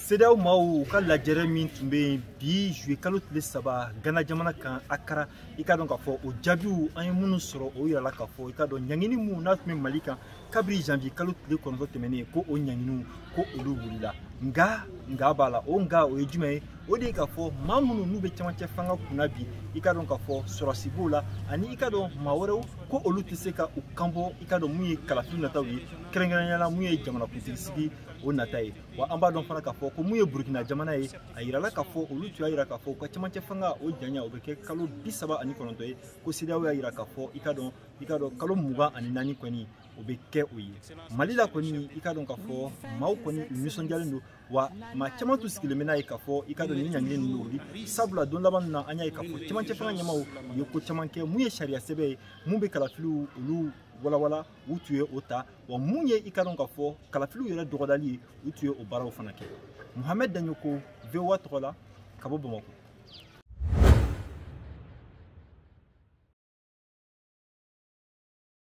CEDEAO maaw u ka lajɛrɛ min tun bɛ yen bi juillet kalo tile 3 Ghana jamana kan Accra, i k'a dɔn k'a fɔ o jaabiw an ye minnu sɔrɔ, o yirala k'a fɔ i k'a dɔn ɲangini mun n'a tun bɛ Mali kan kabiri janvier kalo tile 9 tɛmɛnen, ko o ɲanginiw ko olu wulila. Nka b'a la, o nka o ye jumɛn ye? O de ye k'a fɔ maa minnu n'u bɛ cɛmancɛ fanga kunna bi, i k'a dɔn k'a fɔ sɔrɔsi b'o la ani i k'a dɔn maa wɛrɛw, ko olu tɛ se ka u kanbɔ i k'a dɔn mun ye kalafili nataw ye, kɛrɛnkɛrɛnnenya la mun ye jamanakuntigi sigi o nata ye. Wa an b'a dɔn fana k'a fɔ ko mun ye Burukina jamana ye, a yirala k'a fɔ olu tun y'a yira k'a fɔ u ka cɛmancɛ fanga o janya o bɛ kɛ kalo 39 ye, ko CEDEAO y'a yira k'a fɔ i k'a dɔn kalo 24 kɔni o bɛ kɛ o ye. Mali la kɔni, i k'a dɔn k'a fɔ maaw kɔni u nisɔndiyalen don, wa maa caman tun sigilen bɛ n'a ye k'a fɔ i k'a dɔn nin ɲangili ninnu bɛ wuli, sabula don laban na an y'a ye k'a fɔ cɛmancɛ fanga ɲɛmaaw u ye ko caman kɛ. Mun ye sariya sɛbɛn ye mun bɛ kalafiliw olu walawala, u tun ye o ta, wa mun ye i k'a dɔn k'a fɔ kalafiliw yɛrɛ dɔgɔdali ye, u tun ye o baaraw fana kɛ. Muhamɛd Daɲoko, VOA tɔgɔ la, ka bɔ Bamakɔ.